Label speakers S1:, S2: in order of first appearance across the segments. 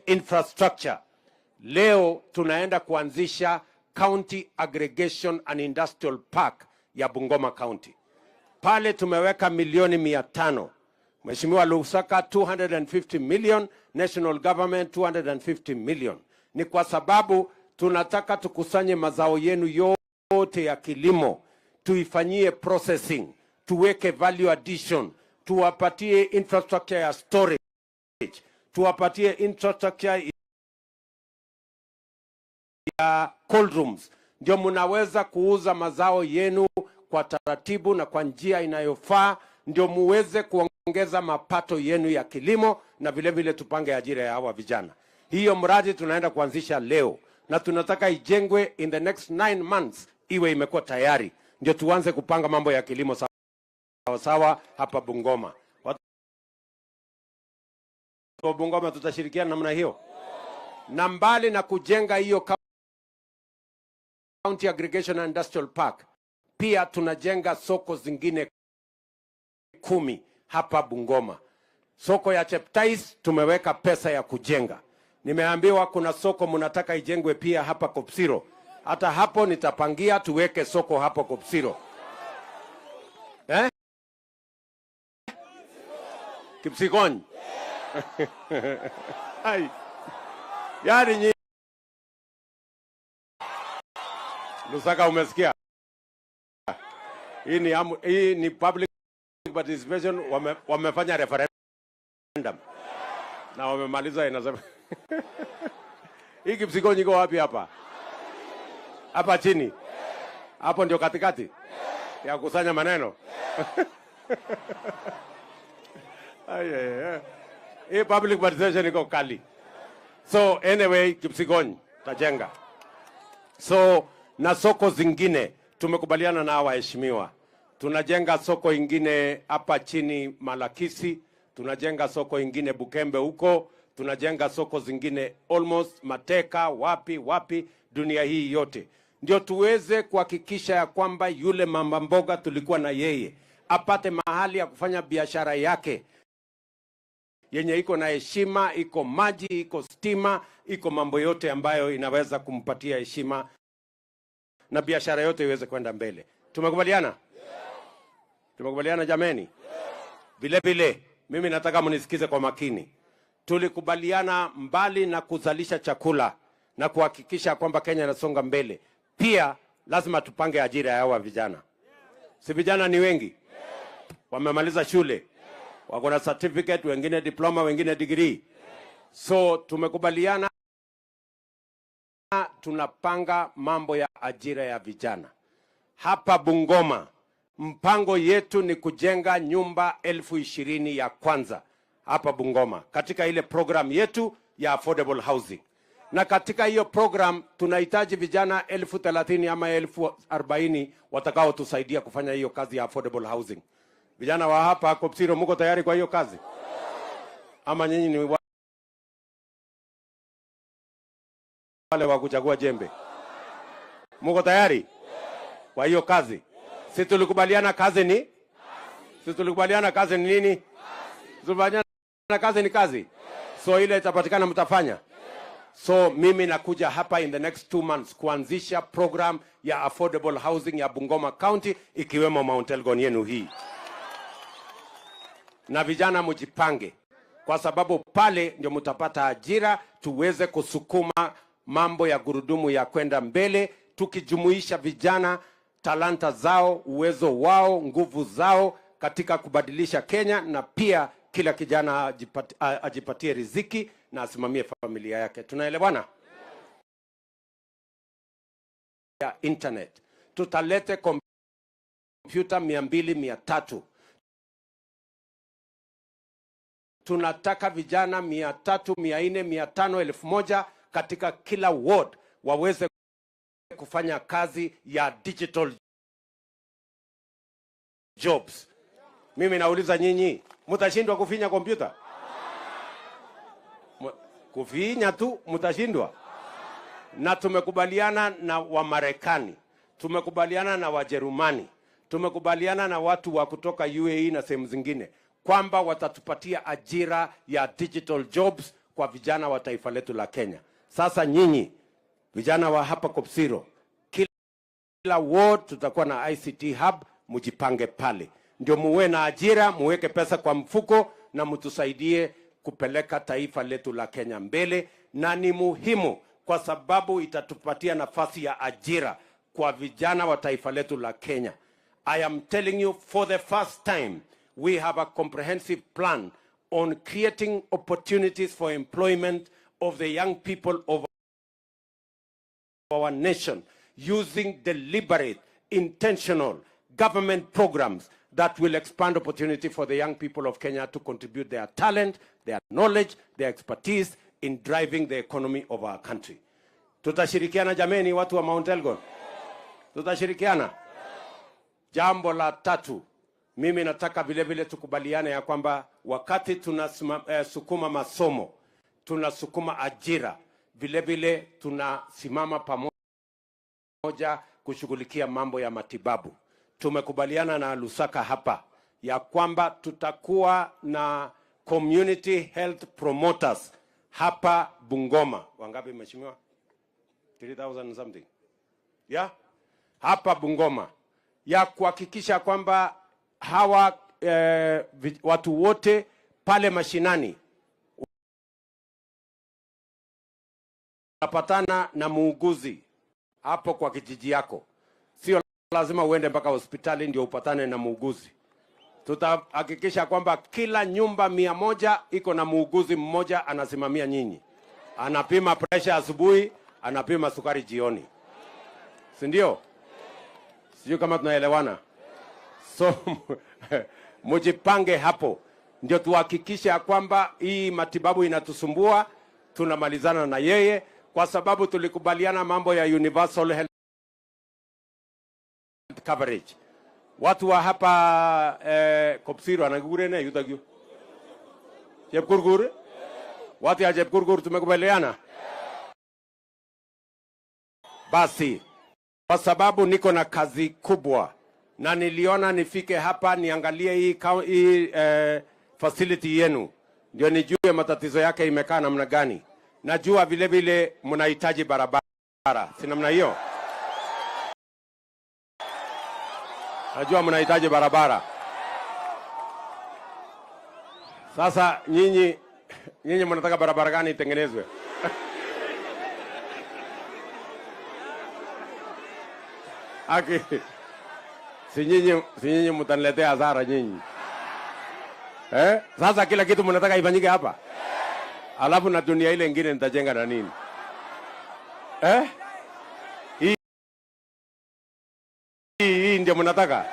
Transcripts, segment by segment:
S1: Infrastructure. Leo tunaenda kuanzisha County Aggregation and Industrial Park ya Bungoma County. Pale tumeweka milioni 500. Mheshimiwa Lusaka 250 million, national government 250 million. Ni kwa sababu tunataka tukusanye mazao yenu yote ya kilimo, tuifanyie processing, tuweke value addition, tuwapatie infrastructure ya storage, tuwapatie infrastructure ya cold rooms, ndio mnaweza kuuza mazao yenu kwa taratibu na kwa njia inayofaa, ndio muweze kuongeza mapato yenu ya kilimo na vile vile tupange ajira ya hawa vijana. Hiyo mradi tunaenda kuanzisha leo na tunataka ijengwe in the next 9 months iwe imekuwa tayari, ndio tuanze kupanga mambo ya kilimo sawa sawa hapa Bungoma. Watu wa Bungoma tutashirikiana namna hiyo, na mbali na kujenga hiyo County Aggregation and Industrial Park, pia tunajenga soko zingine 10 hapa Bungoma. Soko ya Cheptais tumeweka pesa ya kujenga. Nimeambiwa kuna soko mnataka ijengwe pia hapa Kopsiro. Hata hapo nitapangia tuweke soko hapo Kopsiro. Eh? Kipsigony. Ai. Yaani nyi Lusaka, umesikia? Hii ni public participation, wamefanya referendum na wamemaliza, inasema hii Kipsigony iko wapi hapa? Hapa chini. Hapo ndio katikati ya kusanya maneno. Ay, ay, ay. Hii public participation iko kali. So anyway, Kipsigony tajenga. So na soko zingine tumekubaliana na waheshimiwa, tunajenga soko ingine hapa chini Malakisi, tunajenga soko ingine Bukembe huko, tunajenga soko zingine almost Mateka, wapi wapi, dunia hii yote, ndio tuweze kuhakikisha ya kwamba yule mama mboga tulikuwa na yeye apate mahali ya kufanya biashara yake yenye iko na heshima, iko maji, iko stima, iko mambo yote ambayo inaweza kumpatia heshima na biashara yote iweze kwenda mbele. Tumekubaliana? Tumekubaliana jameni? Vile vile mimi nataka mnisikize kwa makini. Tulikubaliana mbali na kuzalisha chakula na kuhakikisha kwamba Kenya inasonga mbele, pia lazima tupange ajira ya hawa vijana. Si vijana ni wengi, wamemaliza shule, wako na certificate, wengine diploma, wengine degree. So tumekubaliana tunapanga mambo ya ajira ya vijana hapa Bungoma. Mpango yetu ni kujenga nyumba 20,000 ya kwanza hapa Bungoma katika ile program yetu ya affordable housing, na katika hiyo program tunahitaji vijana 30,000 ama 40,000 watakaotusaidia kufanya hiyo kazi ya affordable housing. Vijana wa hapa Kopsiro, muko tayari kwa hiyo kazi ama nyinyi ni wale wa kuchagua jembe? Muko tayari kwa hiyo kazi? Si tulikubaliana kazi ni? Si tulikubaliana kazi ni nini? Tulikubaliana kazi ni kazi. So ile itapatikana mtafanya. So mimi nakuja hapa in the next 2 months kuanzisha program ya affordable housing ya Bungoma County ikiwemo Mount Elgon yenu hii. Na vijana mjipange, kwa sababu pale ndio mtapata ajira, tuweze kusukuma mambo ya gurudumu ya kwenda mbele, tukijumuisha vijana, talanta zao, uwezo wao, nguvu zao katika kubadilisha Kenya, na pia kila kijana ajipatie riziki na asimamie familia yake. Tunaelewana? Ya internet tutalete kompyuta 200 300. Tunataka vijana 300, 400, 500, 1,000 katika kila ward waweze kufanya kazi ya digital jobs. Mimi nauliza nyinyi, mtashindwa kufinya kompyuta? Kufinya tu mtashindwa? Na tumekubaliana na Wamarekani, tumekubaliana na Wajerumani, tumekubaliana na watu wa kutoka UAE na sehemu zingine kwamba watatupatia ajira ya digital jobs kwa vijana wa taifa letu la Kenya. Sasa nyinyi vijana wa hapa Kopsiro, kila ward tutakuwa na ICT hub, mjipange pale, ndio muwe na ajira, muweke pesa kwa mfuko na mtusaidie kupeleka taifa letu la Kenya mbele, na ni muhimu kwa sababu itatupatia nafasi ya ajira kwa vijana wa taifa letu la Kenya. I am telling you, for the first time we have a comprehensive plan on creating opportunities for employment of the young people of our nation using deliberate, intentional government programs that will expand opportunity for the young people of Kenya to contribute their talent, their knowledge, their expertise in driving the economy of our country. Tutashirikiana jameni, watu wa Mount Elgon? Tutashirikiana? Jambo la tatu, mimi nataka vile vile tukubaliane ya kwamba wakati tunasukuma masomo, tunasukuma ajira, vile vile tunasimama pamoja kushughulikia mambo ya matibabu. Tumekubaliana na Lusaka hapa ya kwamba tutakuwa na community health promoters hapa Bungoma. Wangapi mheshimiwa? 3000 something. Yeah? Hapa Bungoma, ya kuhakikisha kwamba hawa watu wote pale mashinani unapatana na muuguzi hapo kwa kijiji yako. Sio lazima uende mpaka hospitali ndio upatane na muuguzi. Tutahakikisha kwamba kila nyumba 100 iko na muuguzi mmoja anasimamia nyinyi. Anapima pressure asubuhi, anapima sukari jioni. Si ndio? Sijui kama tunaelewana. So mujipange hapo ndio tuhakikishe ya kwamba hii matibabu inatusumbua tunamalizana na yeye, kwa sababu tulikubaliana mambo ya universal health coverage. Watu wa hapa Kopsiro anagurene yutagio Chepkurkur, watu ya Chepkurkur tumekubaliana. Basi kwa sababu niko na kazi kubwa na niliona nifike hapa niangalie hii facility yenu ndio nijue matatizo yake imekaa namna gani. Najua vile vile mnahitaji barabara, si namna hiyo? Najua mnahitaji barabara. Sasa nyinyi mnataka barabara gani itengenezwe? Aki, si nyinyi mtaniletea hasara nyinyi. Sasa kila kitu mnataka ifanyike hapa. Alafu na dunia ile nyingine nitajenga na nini? Hii ndio mnataka?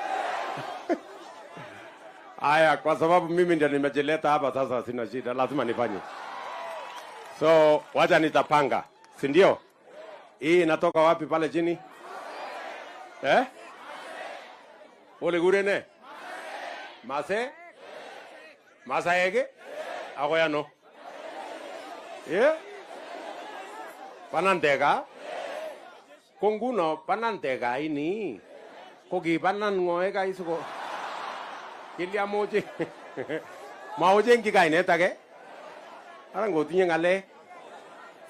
S1: Aya, kwa sababu mimi ndio nimejileta hapa sasa, sina shida, lazima nifanye. So, wacha nitapanga, si ndio? Hii inatoka wapi pale chini? Ole gurene? Mase? Masaege? Agoyano? Panantega? Konguno panantega ini. Kogi panan ngoe isuko. Kilia moje. Maoje ngi kainet age? Ara ngotinye ngale.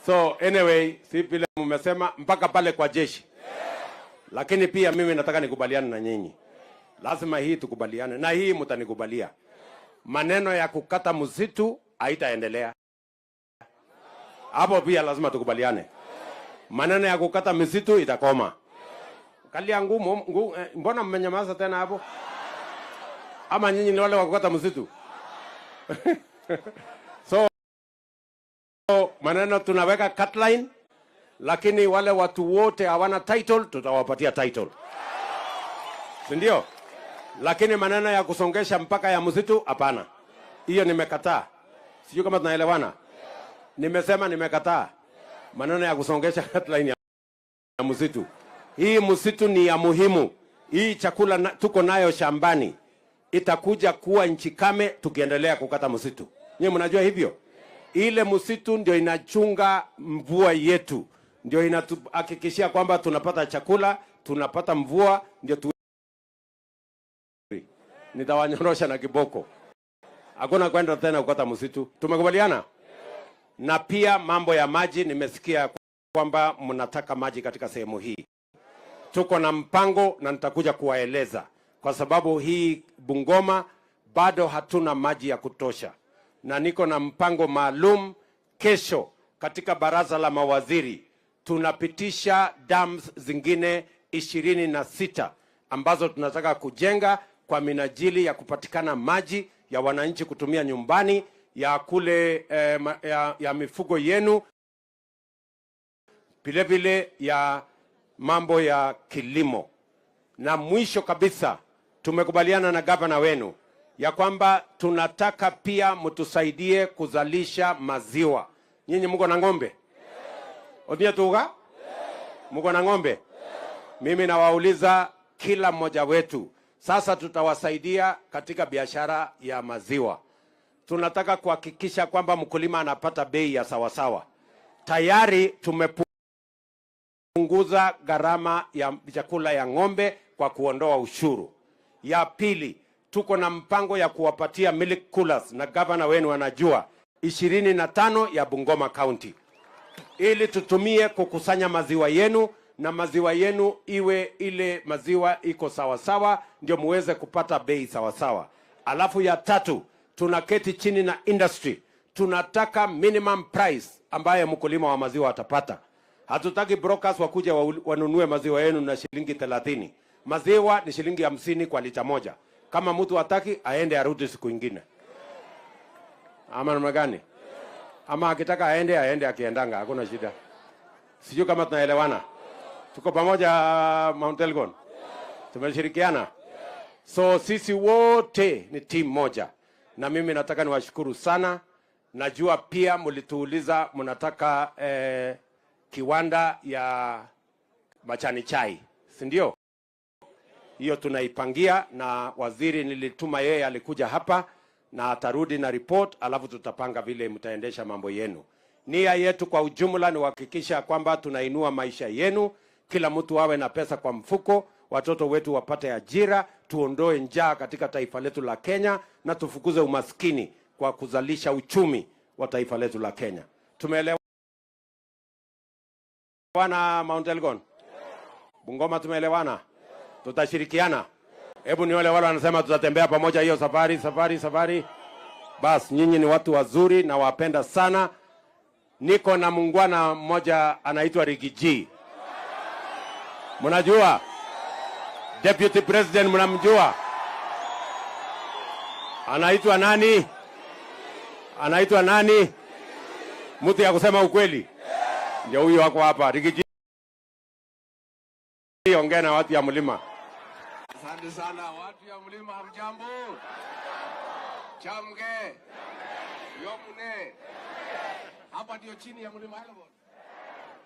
S1: So anyway, si vile mmesema mpaka pale kwa jeshi. Lakini pia mimi nataka nikubaliane na nyinyi. Lazima hii tukubaliane, na hii mtanikubalia. Maneno ya kukata msitu haitaendelea. Hapo pia lazima tukubaliane. Maneno ya kukata misitu itakoma. Kalia ngumu, mbona mmenyamaza tena hapo? Ama nyinyi ni wale wa kukata msitu? So maneno tunaweka cut line, lakini wale watu wote hawana title tutawapatia title. Si ndio? Lakini maneno ya kusongesha mpaka ya msitu hapana. Hiyo nimekataa. Sijui kama tunaelewana. Nimesema nimekataa maneno ya kusongesha cut line ya msitu. Hii msitu ni ya muhimu. Hii chakula tuko nayo shambani itakuja kuwa nchi kame tukiendelea kukata msitu. Nyinyi mnajua hivyo? Ile msitu ndio inachunga mvua yetu. Ndio inatuhakikishia kwamba tunapata chakula, tunapata mvua, ndio nitawanyorosha na kiboko. Hakuna kwenda tena kukata msitu. Tumekubaliana? Na pia mambo ya maji, nimesikia kwamba mnataka maji katika sehemu hii. Tuko na mpango na nitakuja kuwaeleza, kwa sababu hii Bungoma bado hatuna maji ya kutosha, na niko na mpango maalum. Kesho katika baraza la mawaziri tunapitisha dams zingine 26 ambazo tunataka kujenga kwa minajili ya kupatikana maji ya wananchi kutumia nyumbani, ya kule ya mifugo yenu, vile vile ya mambo ya kilimo. Na mwisho kabisa, tumekubaliana na gavana wenu ya kwamba tunataka pia mtusaidie kuzalisha maziwa. Nyinyi mko na ng'ombe? Odhia tuga? Mko na ng'ombe? Mimi nawauliza kila mmoja wetu, sasa tutawasaidia katika biashara ya maziwa. Tunataka kuhakikisha kwamba mkulima anapata bei ya sawasawa. Tayari tumepunguza gharama ya chakula ya ng'ombe kwa kuondoa ushuru. Ya pili, tuko na mpango ya kuwapatia milk coolers, na gavana wenu anajua, 25 ya Bungoma County, ili tutumie kukusanya maziwa yenu na maziwa yenu iwe ile maziwa iko sawasawa, ndio muweze kupata bei sawasawa. Alafu ya tatu, tunaketi chini na industry, tunataka minimum price ambaye mkulima wa maziwa atapata. Hatutaki brokers wakuja wanunue maziwa yenu na shilingi 30. Maziwa ni shilingi 50 kwa lita moja. Kama mtu hataki aende arudi siku ingine, ama namna gani? Ama akitaka aende aende, akiendanga hakuna shida. Sijui kama tunaelewana. Tuko pamoja Mount Elgon? Tumeshirikiana? So sisi wote ni timu moja, na mimi nataka niwashukuru sana. Najua pia mlituuliza mnataka kiwanda ya machani chai, si ndio? Hiyo tunaipangia, na waziri nilituma yeye alikuja hapa na atarudi na report, alafu tutapanga vile mtaendesha mambo yenu. Nia yetu kwa ujumla ni kuhakikisha kwamba tunainua maisha yenu, kila mtu awe na pesa kwa mfuko, watoto wetu wapate ajira, tuondoe njaa katika taifa letu la Kenya na tufukuze umaskini kwa kuzalisha uchumi wa taifa letu la Kenya. Tumeelewana Mount Elgon? Bungoma tumeelewana? Tutashirikiana? Hebu ni wale wanasema tutatembea pamoja hiyo safari, safari, safari. Bas, nyinyi ni watu wazuri na wapenda sana. Niko na muungwana mmoja anaitwa Rigiji. Mnajua? Deputy President mnamjua? Anaitwa nani? Anaitwa nani? Mtu ya kusema ukweli? Ndio huyo wako hapa. Rigiji, ongea na watu ya mlima.
S2: Asante sana watu ya mlima, hamjambo? Chamge. Yomune. Hapa ndio chini ya mlima Elgon.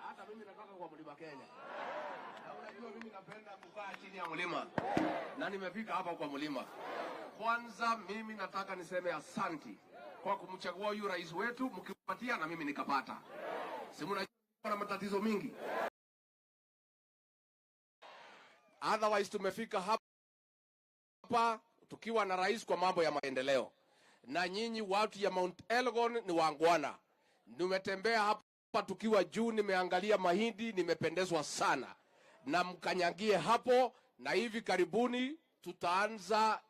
S2: Hata mimi natoka kwa mlima Kenya. Na unajua mimi napenda kukaa chini ya mlima. Na nimefika hapa kwa mlima. Kwanza mimi nataka niseme asanti kwa kumchagua huyu rais wetu, mkipatia na mimi nikapata. Si mnajua na matatizo mingi. Otherwise tumefika hapa tukiwa na rais kwa mambo ya maendeleo. Na nyinyi watu ya Mount Elgon ni wangwana. Nimetembea hapa tukiwa juu, nimeangalia mahindi, nimependezwa sana. Na mkanyagie hapo, na hivi karibuni tutaanza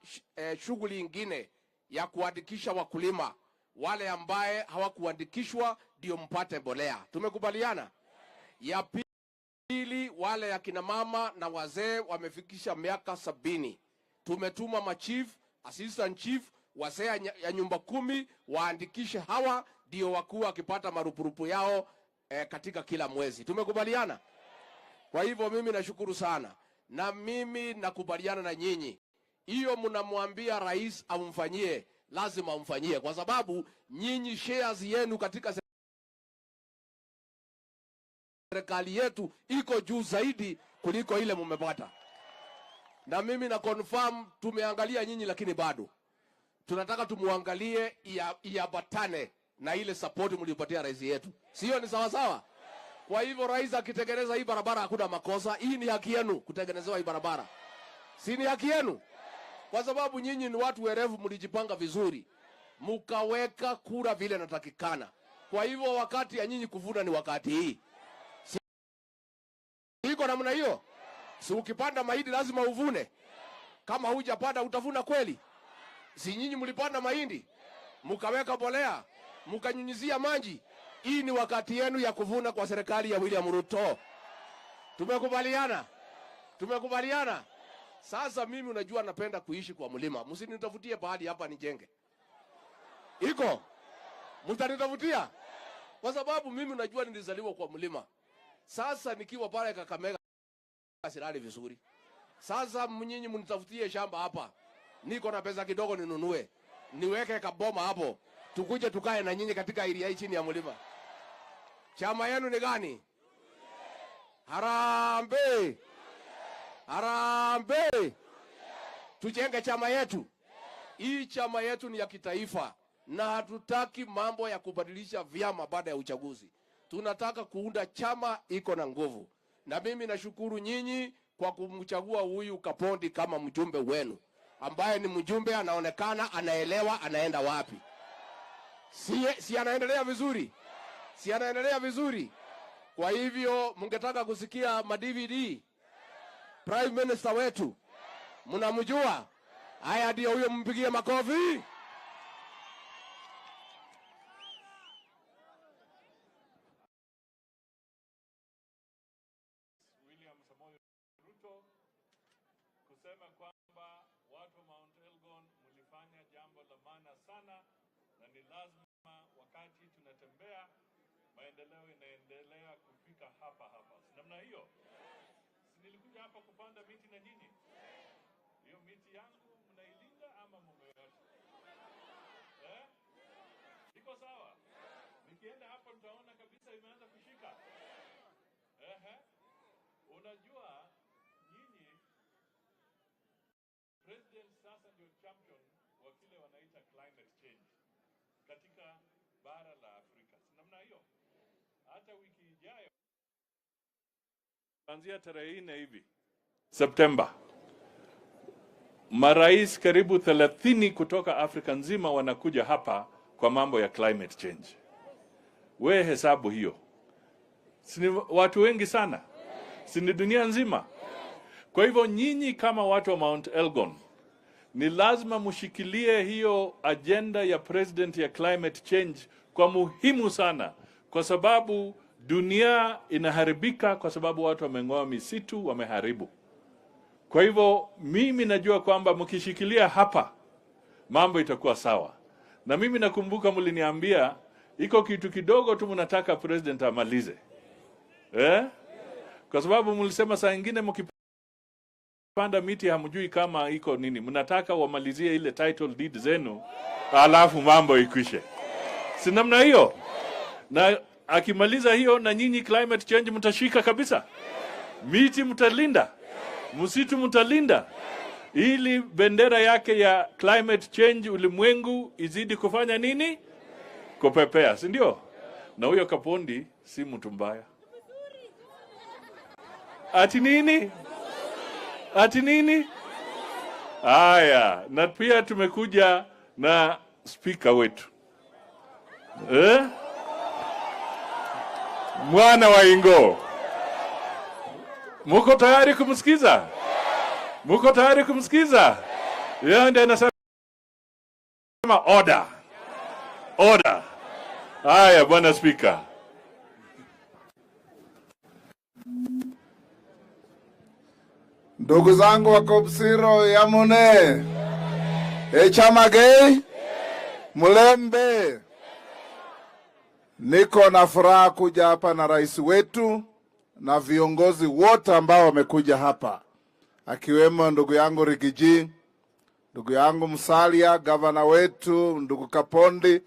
S2: shughuli ingine ya kuandikisha wakulima. Wale ambaye hawakuandikishwa ndio mpate mbolea. Tumekubaliana? Ya pili, wale ya kina mama na wazee wamefikisha miaka 70. Tumetuma machief, assistant chief, wazee ya nyumba 10 waandikishe hawa ndio wakuu wakipata marupurupu yao katika kila mwezi. Tumekubaliana? Kwa hivyo mimi nashukuru sana. Na mimi nakubaliana na nyinyi. Hiyo mnamwambia rais amfanyie, lazima amfanyie, kwa sababu nyinyi shares yenu katika serikali yetu iko juu zaidi kuliko ile mmepata. Na mimi na confirm tumeangalia nyinyi, lakini bado tunataka tumuangalie iambatane na ile support mliyopatia rais yetu. Sio ni sawa sawa? Kwa hivyo rais akitengeneza hii barabara hakuna makosa. Hii ni haki yenu kutengenezewa hii barabara. Si ni haki yenu? Kwa sababu nyinyi ni watu werevu, mlijipanga vizuri, mkaweka kura vile natakikana. Kwa hivyo wakati ya nyinyi kuvuna ni wakati hii. Si iko namna hiyo? Si ukipanda mahindi lazima uvune? Kama hujapanda utavuna kweli? Si nyinyi mlipanda mahindi, mkaweka mbolea, mkanyunyizia maji? Hii ni wakati yenu ya kuvuna kwa serikali ya William Ruto. Tumekubaliana? Tumekubaliana? Sasa mimi unajua napenda kuishi kwa mlima. Msinitafutie pahali hapa nijenge. Iko? Mtanitafutia? Kwa sababu mimi unajua nilizaliwa kwa mlima. Sasa nikiwa pale Kakamega silali vizuri. Sasa nyinyi mnitafutie shamba hapa. Niko na pesa kidogo ninunue. Niweke kaboma hapo. Tukuje tukae na nyinyi katika area hii chini ya mlima. Chama yenu ni gani? Harambee! Harambee! Tujenge chama yetu. Hii chama yetu ni ya kitaifa na hatutaki mambo ya kubadilisha vyama baada ya uchaguzi. Tunataka kuunda chama iko na nguvu. Na mimi nashukuru nyinyi kwa kumchagua huyu Kapondi kama mjumbe wenu, ambaye ni mjumbe anaonekana anaelewa anaenda wapi. Si anaendelea vizuri? Si anaendelea vizuri? Kwa hivyo mngetaka kusikia ma DVD Prime Minister wetu mnamjua? Haya ndio huyo, mpigie makofi.
S3: William Samoei Ruto kusema kwamba watu wa Mount Elgon mlifanya jambo la maana sana, na ni lazima wakati tunatembea maendeleo inaendelea kufika hapa hapa. Si namna hiyo? Si nilikuja hapa kupanda miti na nyinyi? Hiyo miti yangu mnailinda ama mumeiacha? Eh? Iko sawa? Nikienda hapo nitaona kabisa imeanza kushika. Ehe. Unajua nyinyi president sasa ndio champion wa kile wanaita climate change katika bara la Afrika. Si namna hiyo? Hata wiki ijayo kuanzia tarehe 4 hivi Septemba, marais karibu 30 kutoka Afrika nzima wanakuja hapa kwa mambo ya climate change. We hesabu hiyo. Si ni watu wengi sana? Si ni dunia nzima? Kwa hivyo nyinyi kama watu wa Mount Elgon ni lazima mshikilie hiyo agenda ya president ya climate change kwa muhimu sana, kwa sababu dunia inaharibika kwa sababu watu wameng'oa misitu, wameharibu. Kwa hivyo mimi najua kwamba mkishikilia hapa mambo itakuwa sawa. Na mimi nakumbuka mliniambia iko kitu kidogo tu mnataka president amalize. Kwa sababu mlisema saa nyingine mkipanda miti hamjui kama iko nini. Mnataka wamalizie ile title deed zenu alafu mambo ikwishe. Si namna hiyo? Na akimaliza hiyo na nyinyi climate change mtashika kabisa. Miti mtalinda, msitu mtalinda, ili bendera yake ya climate change ulimwengu izidi kufanya nini? Kupepea, si ndio? Na huyo Kapondi si mtu mbaya. Ati nini? Ati nini? Haya, na pia tumekuja na speaker wetu. Mwana wa Ingo. Muko tayari kumsikiza? Muko tayari kumsikiza? Yeye ndiye anasema order. Order. Haya, Bwana Speaker.
S4: Ndugu zangu wa Kopsiro Yamune, Echamagei, Mulembe, niko na furaha kuja hapa na rais wetu na viongozi wote ambao wamekuja hapa, akiwemo ndugu yangu Rigiji, ndugu yangu Musalia, gavana wetu, ndugu Kapondi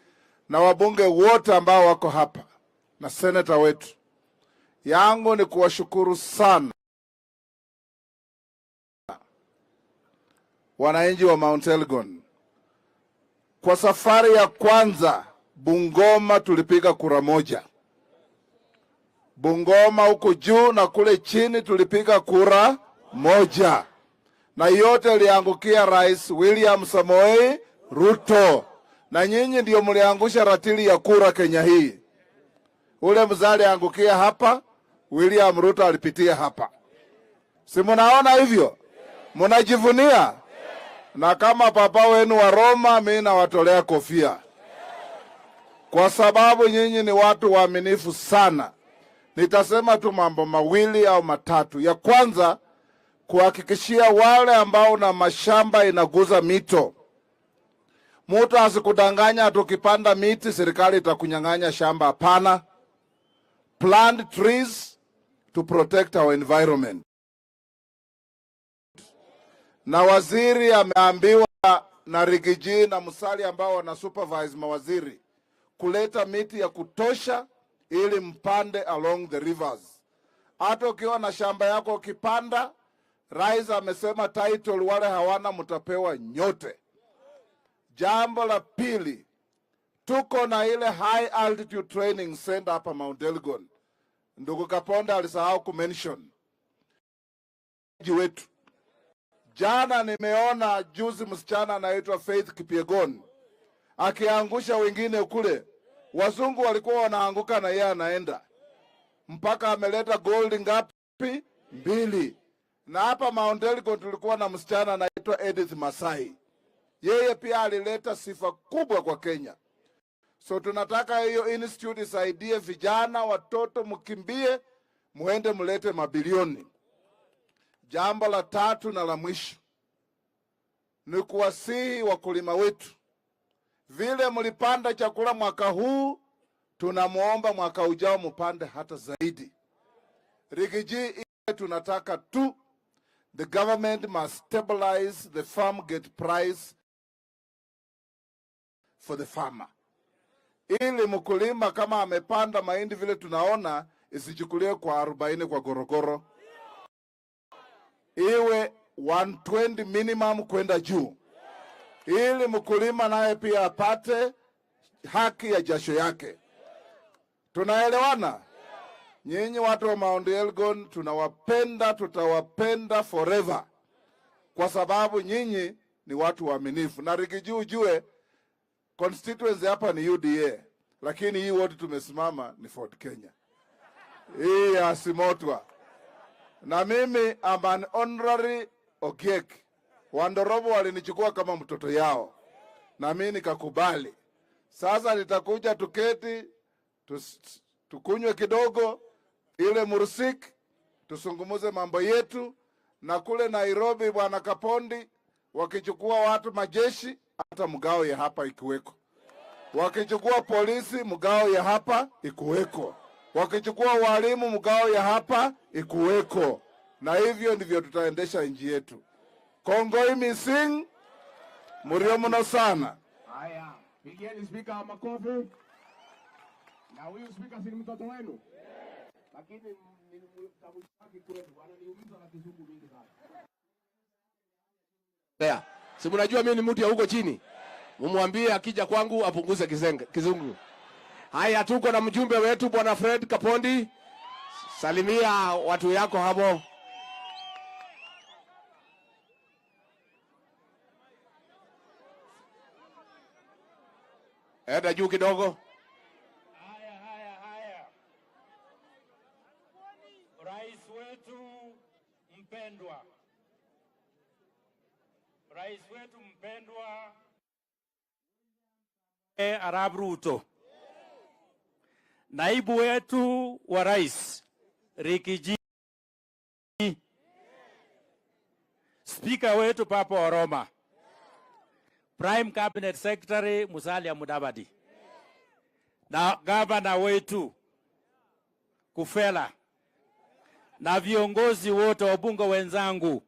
S4: na wabunge wote ambao wako hapa na seneta wetu. Yangu ni kuwashukuru sana wananchi wa Mount Elgon. Kwa safari ya kwanza Bungoma tulipiga kura moja. Bungoma huko juu na kule chini tulipiga kura moja. Na yote iliangukia Rais William Samoei Ruto. Na nyinyi ndio mliangusha ratili ya kura Kenya hii. Ule mzali angukia hapa, William Ruto alipitia hapa. Si munaona hivyo? Munajivunia? Na kama papa wenu wa Roma, mimi nawatolea kofia, kwa sababu nyinyi ni watu waaminifu sana. Nitasema tu mambo mawili au matatu. Ya kwanza, kuhakikishia wale ambao na mashamba inaguza mito, mtu asikudanganya tukipanda miti serikali itakunyang'anya shamba. Hapana. Plant trees to protect our environment. Na waziri ameambiwa na Rigiji na Musalia ambao wana supervise mawaziri kuleta miti ya kutosha ili mpande along the rivers. Hata ukiwa na shamba yako ukipanda, rais amesema title wale hawana mtapewa nyote. Jambo la pili, tuko na ile high altitude training center hapa Mount Elgon. Ndugu Kaponda alisahau kumention wetu. Jana nimeona juzi msichana anaitwa Faith Kipyegon akiangusha wengine kule. Wazungu walikuwa wanaanguka na yeye anaenda mpaka ameleta gold ngapi? 2. Na hapa Mount Elgon tulikuwa na msichana anaitwa Edith Masai. Yeye pia alileta sifa kubwa kwa Kenya. So tunataka hiyo institute isaidie vijana, watoto, mkimbie muende mlete mabilioni. Jambo la tatu na la mwisho ni kuwasihi wakulima wetu, vile mlipanda chakula mwaka huu, tunamuomba mwaka ujao mpande hata zaidi. Rigiji, ile tunataka tu, the government must stabilize the farm gate price for the farmer, ili mkulima kama amepanda mahindi vile tunaona isichukuliwe kwa 40 kwa gorogoro, iwe 120 minimum kwenda juu, ili mkulima naye pia apate haki ya jasho yake. Tunaelewana? Nyinyi watu wa Mount Elgon tunawapenda, tutawapenda forever, kwa sababu nyinyi ni watu waaminifu. Na Rigiji, ujue constituency hapa ni UDA, lakini hii wote tumesimama ni Ford Kenya, hii ya Simotwa. Na mimi am an honorary Ogiek. Wandorobo walinichukua kama mtoto yao, na mimi nikakubali. Sasa nitakuja tuketi, tukunywe kidogo ile mursik, tusungumuze mambo yetu. Na kule Nairobi, bwana Kapondi, wakichukua watu majeshi, hata mgao ya hapa ikiweko. Wakichukua polisi, mgao ya hapa ikuweko. Wakichukua walimu, mgao ya hapa ikuweko. Na hivyo ndivyo tutaendesha nchi yetu. Kongoi mising, murio mno sana.
S2: Haya, pigieni spika makofi. Na huyu spika si mtoto wenu? Lakini ni kwetu, ananiumiza na kizungu mingi sana. Si mnajua mimi ni mtu ya huko chini. Mumwambie akija kwangu apunguze kizungu. Haya, tuko na mjumbe wetu bwana Fred Kapondi. Salimia watu yako hapo. Enda juu kidogo.
S5: Haya, haya, haya. Rais wetu mpendwa, Rais wetu mpendwa Arap Ruto, naibu wetu wa rais Rigiji, spika wetu Papa wa Roma, Prime Cabinet Secretary Musalia Mudavadi, na gavana wetu Kufela, na viongozi wote wabunge wenzangu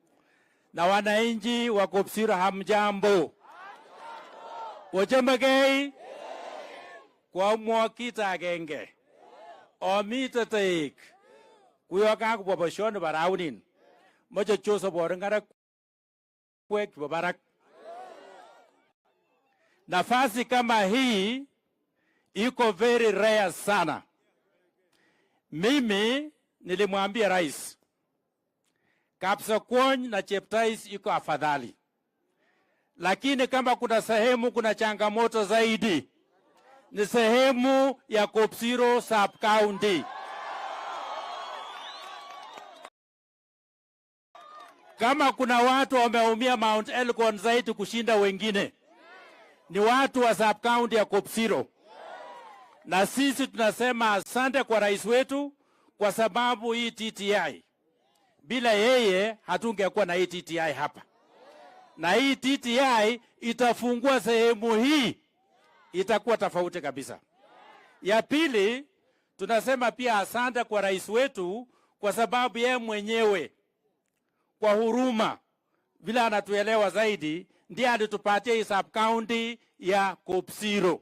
S5: na wananchi wa Kopsiro, hamjambo? Wachemegei kwa mwakita agenge omite taik kuyoka kubwa boisioni baraunin moche Joseph Orengara kwek barak. Nafasi kama hii iko very rare sana. Mimi nilimwambia rais Kapsokwony na Cheptais iko afadhali, lakini kama kuna sehemu kuna changamoto zaidi ni sehemu ya Kopsiro Sub County. Kama kuna watu wameumia Mount Elgon zaidi kushinda wengine, ni watu wa sub county ya Kopsiro. Na sisi tunasema asante kwa rais wetu kwa sababu hii TTI, bila yeye hatungekuwa na hii TTI hapa. Na hii TTI itafungua sehemu hii, itakuwa tofauti kabisa. Ya pili, tunasema pia asante kwa rais wetu kwa sababu yeye mwenyewe kwa huruma vile anatuelewa zaidi, ndiye alitupatia hii sub county ya Kopsiro.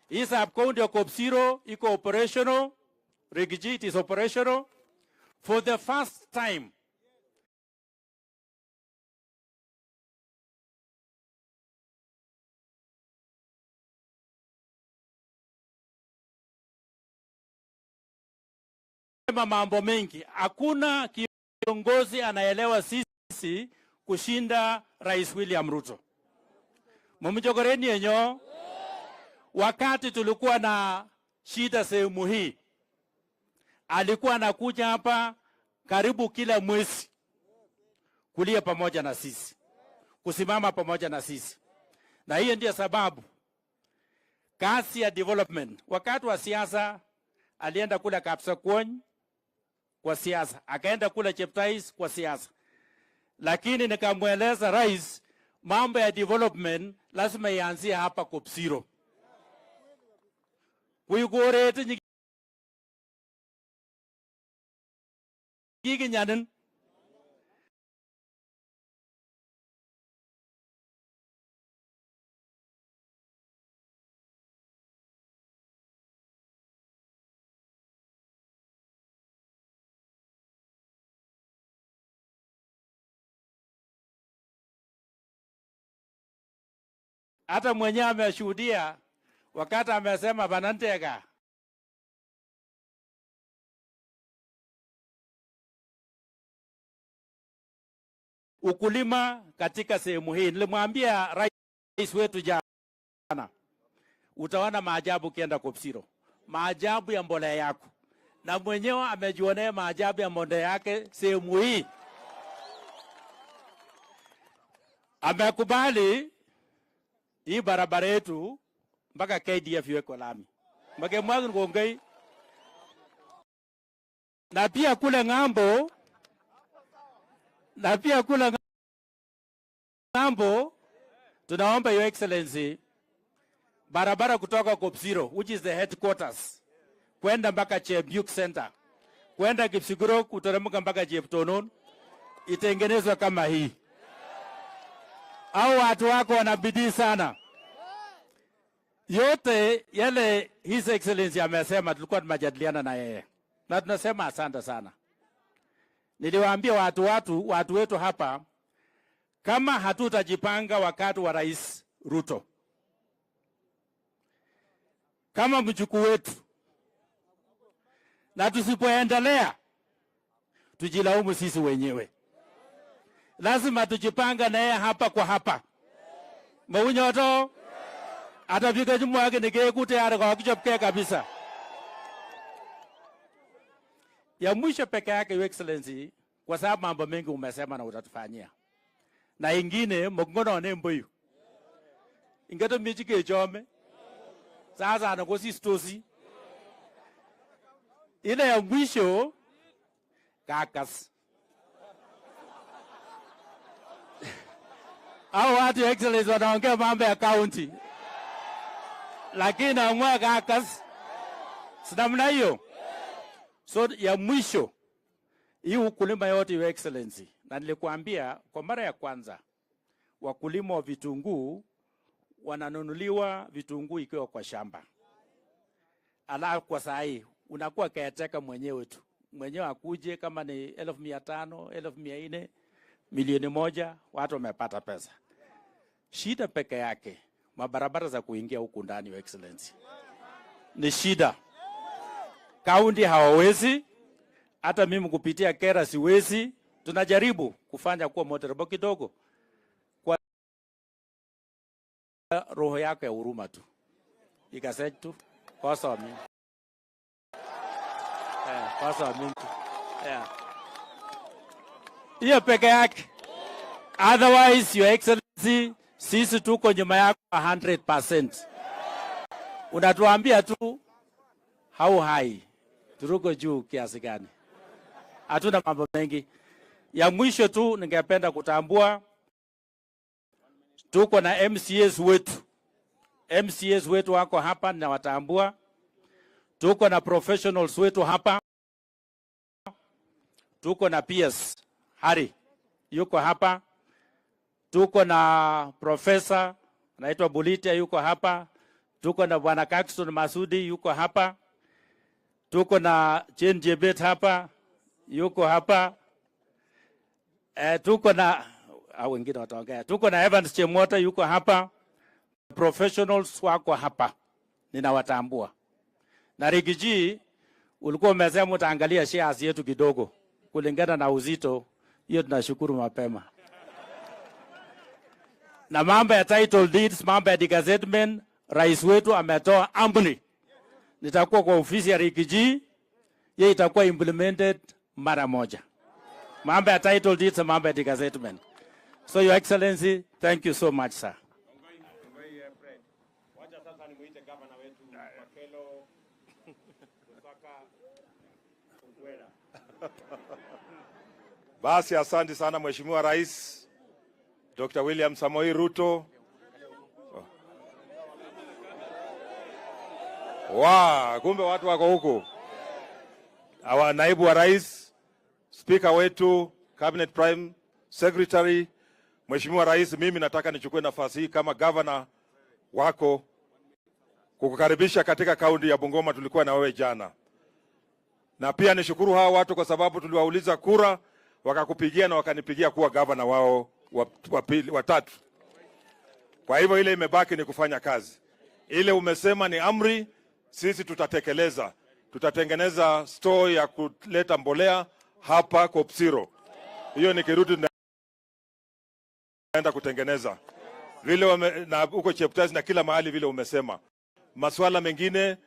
S5: Hii sub county ya Kopsiro iko operational, Rigiji, it is operational for the first time. Mambo mengi, hakuna kiongozi anaelewa sisi kushinda Rais William Ruto. Mumjogoreni yenyo, wakati tulikuwa na shida sehemu hii, alikuwa anakuja hapa karibu kila mwezi kulia pamoja na sisi, kusimama pamoja na sisi. Na hiyo ndiyo sababu kasi ya development. Wakati wa siasa alienda kule Kapsakwony kwa siasa, akaenda kule Cheptais kwa siasa. Lakini nikamweleza rais mambo ya development lazima ianzie hapa Kopsiro. Kuigorete nyiginyanin hata mwenyewe ameshuhudia wakati amesema Banantega ukulima katika sehemu hii. Nilimwambia rais wetu jana, utaona maajabu ukienda Kopsiro, maajabu ya mbolea yako, na mwenyewe amejionea maajabu ya mbolea yake sehemu hii. Amekubali hii barabara yetu mpaka KDF iwekwe lami. Mwagu ngongei. Na pia kule ng'ambo, na pia kule ng'ambo tunaomba Your Excellency barabara kutoka Kopsiro, which is the headquarters, kwenda mpaka Chebyuk Center, kwenda Kipsiguro kuteremka mpaka Cheptonon, itengenezwe kama hii. Au watu wako wana bidii sana. Yote yale His Excellency amesema, tulikuwa tumejadiliana na yeye. Na tunasema asante sana. Niliwaambia watu wetu hapa, kama hatutajipanga wakati wa Rais Ruto, kama mjukuu wetu, na tusipoendelea tujilaumu sisi wenyewe. Lazima tujipanga na yeye hapa kwa hapa. Mawinyoto atafika jumu yake nikekute yale kwa kichopke kabisa. Ya mwisho peke yake Your Excellency, kwa sababu mambo mengi umesema na utatufanyia. Na ingine mkongono ne mbuyu. Ingato mijike chome. Sasa anakosi stosi. Ile ya mwisho kakas. Hao watu Excellency wanaongea mambo ya county. Lakini amwa kakas. Sinamna hiyo. So ya mwisho hii ukulima yote Your Excellency, na nilikuambia kwa mara ya kwanza wakulima wa vitunguu wananunuliwa vitunguu ikiwa kwa shamba. Alafu kwa saa hii unakuwa caretaker mwenyewe tu. Mwenyewe akuje kama ni 1,500, 1,400, 1,000,000, watu wamepata pesa. Shida peke yake mabarabara za kuingia huku ndani Your Excellency ni shida. Kaunti hawawezi, hata mimi kupitia kera siwezi. Tunajaribu kufanya kuwa motorable kidogo kwa roho yako ya huruma tu. Ikasech tu kosomin. Kosomin tu. Yeah. Hiyo peke yake. Otherwise, Your Excellency, sisi tuko nyuma yako 100%. Unatuambia tu how high, turuko juu kiasi gani. Hatuna mambo mengi. Ya mwisho tu ningependa kutambua tuko na MCAs wetu. MCAs wetu wako hapa na watambua. Tuko na professionals wetu hapa. Tuko na PS Harry yuko hapa. Tuko na professor anaitwa Bulitia yuko hapa. Tuko na Bwana Kakson Masudi yuko hapa. Tuko na Jane Jebet hapa yuko hapa. Tuko na wengine wataongea. Tuko na Evans Chemwota yuko hapa. Professionals wako hapa, ninawatambua. Na Rigiji, ulikuwa umesema utaangalia shares yetu kidogo kulingana na uzito hiyo, tunashukuru mapema. Na mambo ya title deeds, mambo ya degazettement, rais wetu ametoa amri. Nitakuwa kwa ofisi ya Rigiji, yeye itakuwa implemented mara moja. Mambo ya title deeds, mambo ya degazettement. So Your Excellency, thank you so much, sir.
S6: Basi asante sana Mheshimiwa Rais Dr. William Samoei Ruto. Wa, kumbe watu wako huko. Our naibu wa rais, speaker wetu, Cabinet Prime Secretary, Mheshimiwa Rais, mimi nataka nichukue nafasi hii kama governor wako kukukaribisha katika kaunti ya Bungoma. Tulikuwa na wewe jana. Na pia nishukuru hawa watu kwa sababu tuliwauliza kura wakakupigia na wakanipigia kuwa governor wao wa tatu. Kwa hivyo ile imebaki ni kufanya kazi. Ile umesema ni amri, sisi tutatekeleza. Tutatengeneza store ya kuleta mbolea hapa Kopsiro. Hiyo nikirudi naenda kutengeneza. Vile na huko Cheptais na kila mahali vile umesema. Masuala mengine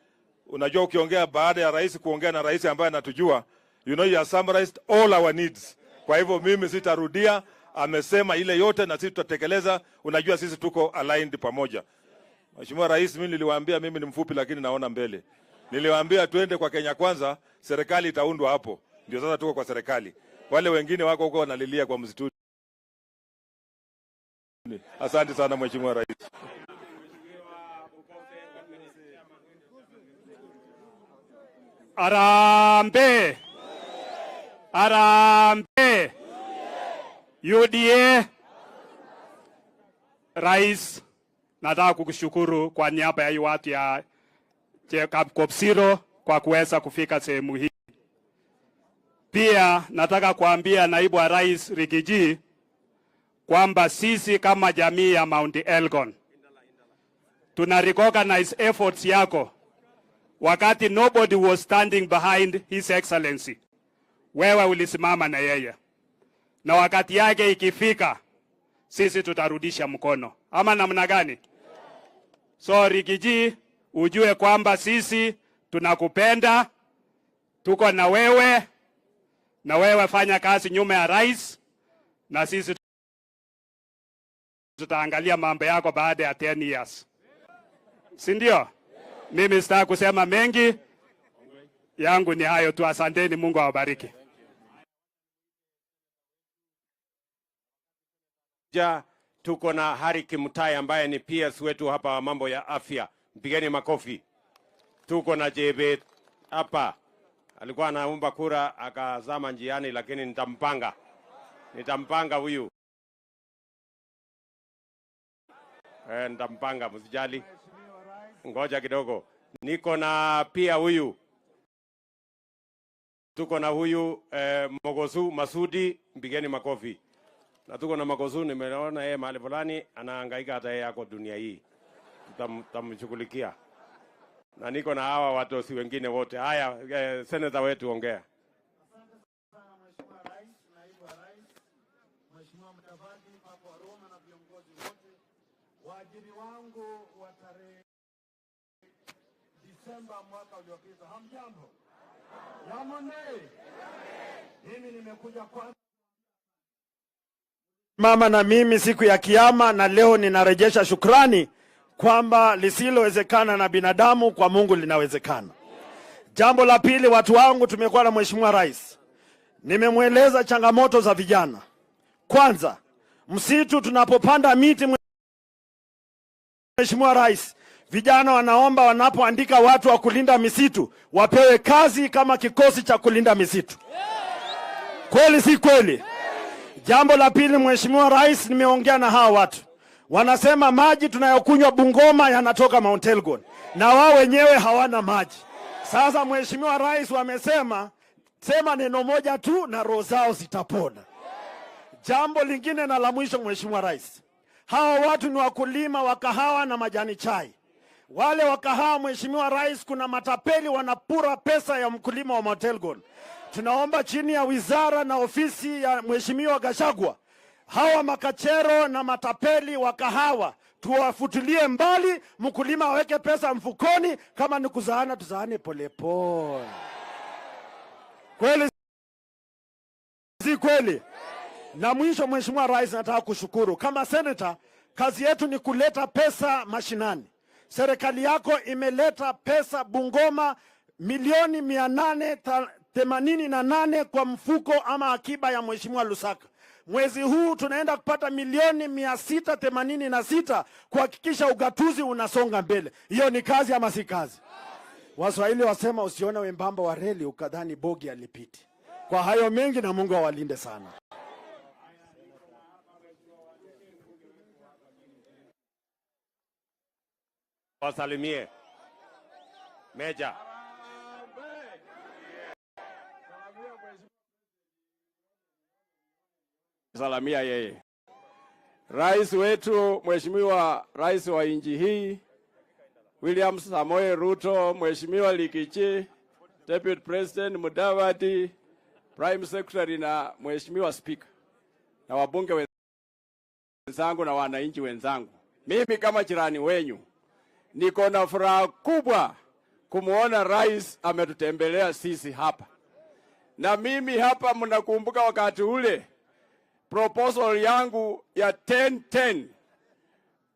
S6: unajua, ukiongea baada ya rais kuongea na rais ambaye anatujua, you know you have summarized all our needs. Kwa hivyo mimi sitarudia, amesema ile yote na sisi tutatekeleza. Unajua sisi tuko aligned pamoja. Mheshimiwa Rais, mimi niliwaambia mimi ni mfupi lakini naona mbele. Niliwaambia tuende kwa Kenya Kwanza, serikali itaundwa hapo. Ndio sasa tuko kwa serikali. Wale wengine wako huko wanalilia kwa msituni. Asante sana Mheshimiwa Rais.
S7: Arambe. Arambe. UDA. Rais, nataka kukushukuru kwa niaba ya watu ya Kopsiro kwa kuweza kufika sehemu hii. Pia nataka kuambia naibu wa rais Rigiji kwamba sisi kama jamii ya Mount Elgon tuna recognize efforts yako. Wakati nobody was standing behind His Excellency, wewe ulisimama na yeye. Na wakati yake ikifika, sisi tutarudisha mkono. Ama namna gani? So Rigiji, ujue kwamba sisi tunakupenda, tuko na wewe, na wewe fanya kazi nyuma ya rais, na sisi tutaangalia mambo yako baada ya 10 years. Si ndio? Mimi sitaki kusema mengi, yangu ni hayo tu. Asanteni, Mungu awabariki.
S1: Ja, tuko na Harry Kimutai ambaye ni PS wetu hapa wa mambo ya afya. Mpigeni makofi. Tuko na Jebet hapa. Alikuwa anaomba kura akazama njiani, lakini nitampanga. Nitampanga huyu. Nitampanga, msijali. Ngoja kidogo. Niko na pia huyu. Tuko na huyu Mogosu Masudi, mpigeni makofi. Na tuko na Mogosu, nimeona yeye mahali fulani anahangaika hata yeye yako dunia hii. Tutamshughulikia. Na niko na hawa watu wengine wote. Haya, senator wetu ongea.
S8: Asante sana Mheshimiwa Rais, Naibu wa Rais, Mheshimiwa Mudavadi, Papa wa Roma na viongozi wote. Waajiri wangu wa tarehe Desemba mwaka uliopita. Hamjambo? Yamonde. Mimi nimekuja kwa
S9: mama na mimi siku ya Kiyama, na leo ninarejesha shukrani kwamba lisilowezekana na binadamu kwa Mungu linawezekana. Jambo la pili, watu wangu, tumekuwa na Mheshimiwa Rais, nimemweleza changamoto za vijana. Kwanza, msitu tunapopanda miti, Mheshimiwa Rais, vijana wanaomba wanapoandika watu wa kulinda misitu wapewe kazi kama kikosi cha kulinda misitu. Kweli si kweli? Jambo la pili, Mheshimiwa Rais, nimeongea na hawa watu, wanasema maji tunayokunywa Bungoma yanatoka Mount Elgon na wao wenyewe hawana maji. Sasa Mheshimiwa Rais, wamesema sema neno moja tu na roho zao zitapona. Jambo lingine na la mwisho, Mheshimiwa Rais, hawa watu ni wakulima wa kahawa na majani chai. Wale wa kahawa, Mheshimiwa Rais, kuna matapeli wanapura pesa ya mkulima wa Mount Elgon. Tunaomba chini ya wizara na ofisi ya Mheshimiwa Gachagua, hawa makachero na matapeli wa kahawa tuwafutilie mbali, mkulima aweke pesa mfukoni. Kama ni kuzaana, tuzaane polepole. Kweli si kweli? Na mwisho, Mheshimiwa Rais, nataka kushukuru kama seneta, kazi yetu ni kuleta pesa mashinani. Serikali yako imeleta pesa Bungoma milioni 888 kwa mfuko ama akiba ya Mheshimiwa Lusaka. Mwezi huu tunaenda kupata milioni 686 kuhakikisha ugatuzi unasonga mbele. Hiyo ni kazi ama si kazi? Waswahili wasema usione wembamba wa reli ukadhani bogi alipiti. Kwa hayo mengi, na Mungu awalinde sana.
S1: Wasalimie Meja.
S2: Salamia yeye. Rais wetu, Mheshimiwa Rais wa nchi hii William Samoei Ruto, Mheshimiwa Likichi, Deputy President Mudavadi, Prime Secretary na Mheshimiwa Speaker na wabunge wenzangu na wananchi wenzangu. Mimi kama jirani wenyu niko na furaha kubwa kumuona rais ametutembelea sisi hapa. Na mimi hapa, mnakumbuka wakati ule proposal yangu ya 10-10.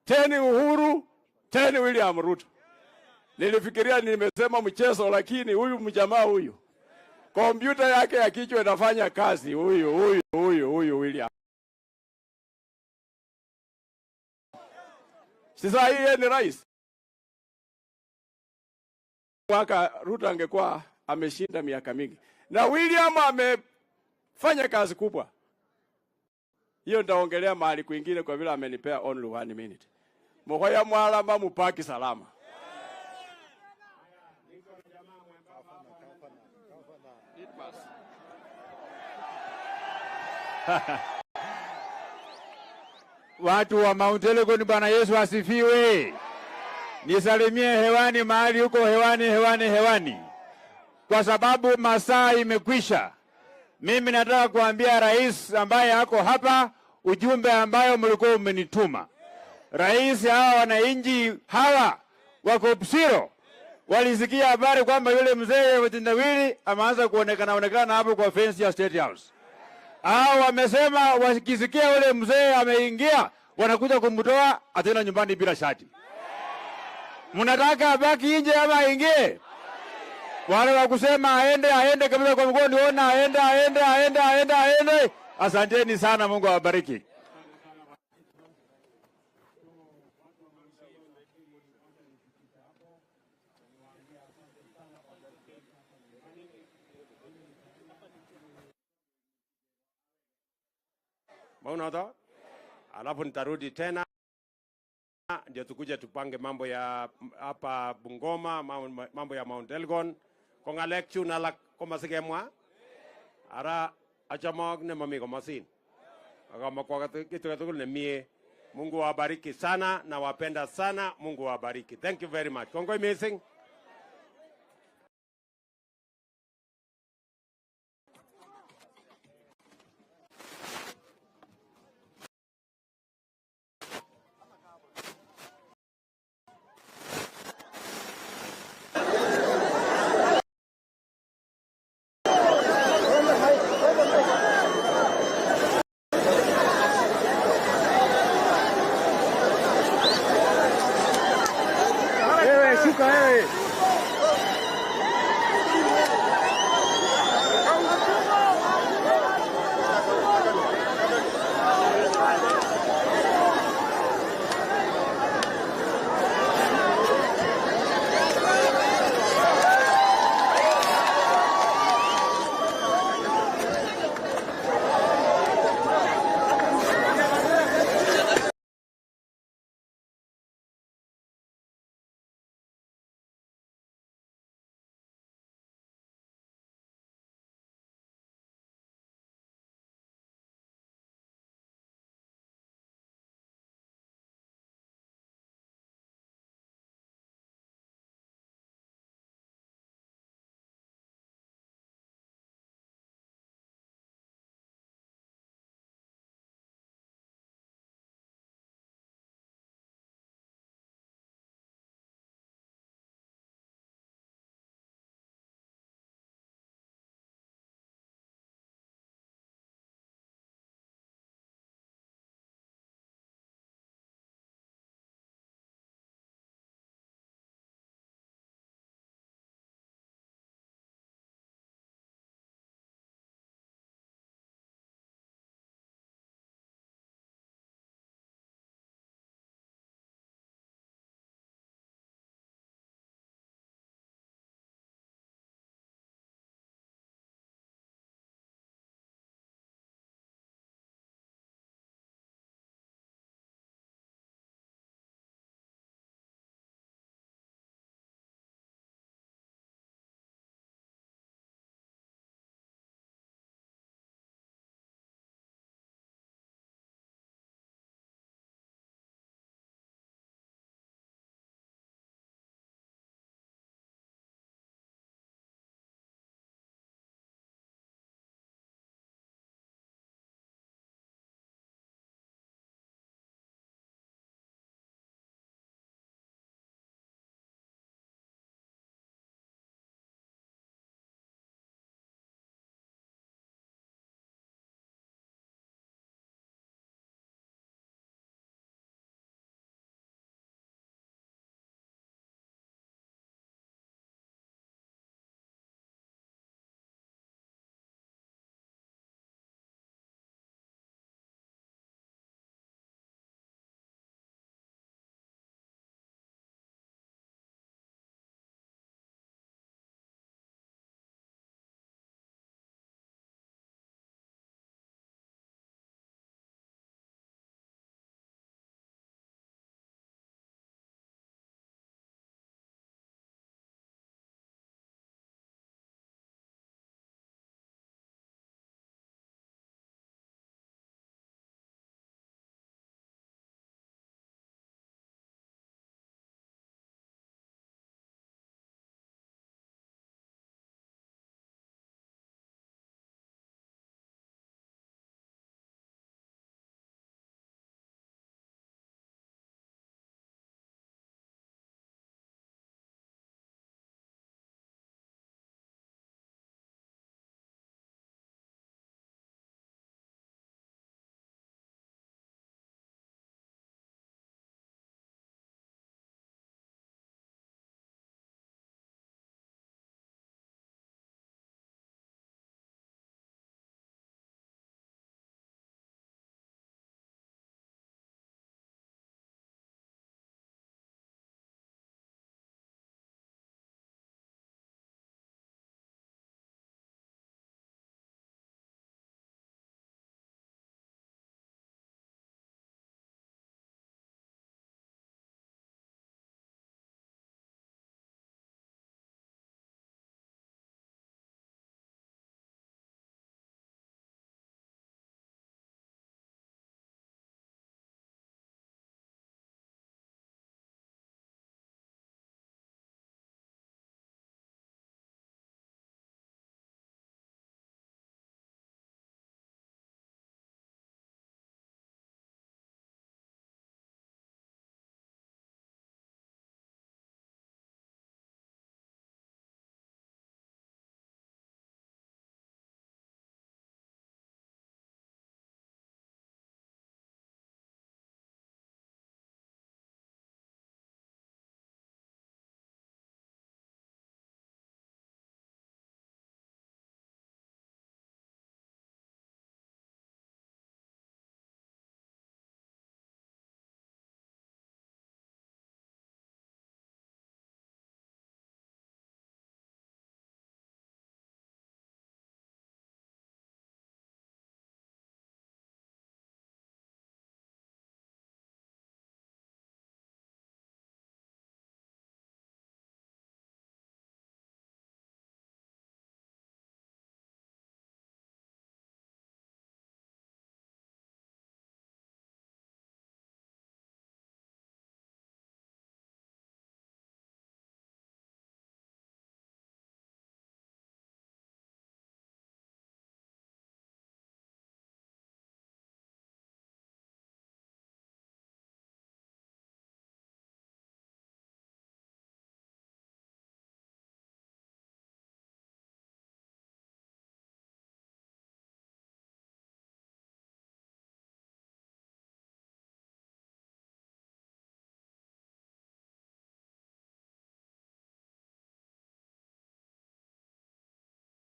S2: 10 Uhuru, 10 William Ruto. Nilifikiria nimesema mchezo, lakini huyu mjamaa huyu kompyuta yake ya kichwa inafanya kazi, huyu huyu huyu huyu William. Sasa yeye ni rais. Mwaka Ruto angekuwa ameshinda miaka mingi. Na William amefanya kazi kubwa. Hiyo nitaongelea mahali kwingine kwa vile amenipea only 1 minute. Mhoya mwalama mupaki salama.
S5: Watu wa Mount Elgon, Bwana Yesu asifiwe. Nisalimie hewani mahali huko, hewani hewani hewani, kwa sababu masaa imekwisha. Mimi nataka kuambia rais ambaye ako hapa ujumbe ambayo mlikuwa umenituma. Rais, hawa wananchi hawa wa Kopsiro walisikia habari kwamba yule mzee wa Tindawili ameanza kuonekana onekana hapo kwa fence ya State House. Hao wamesema wakisikia yule mzee ameingia wanakuja kumtoa atena nyumbani bila shati. Mnataka abaki nje ama aingie? Wale wa kusema aende aende kabisa kwa mkono, niona aende aende aende aende aende. Asanteni sana, Mungu awabariki.
S1: Mauna alafu nitarudi tena ndio tukuje tupange mambo ya hapa Bungoma, mambo ya Mount Elgon. Ko ngalek chun alak komasikemwa ara achamok nemami komosin akamakwa kitu tugul nemie. Mungu awabariki sana na wapenda sana. Mungu awabariki. Thank you very much. Kongoi missing.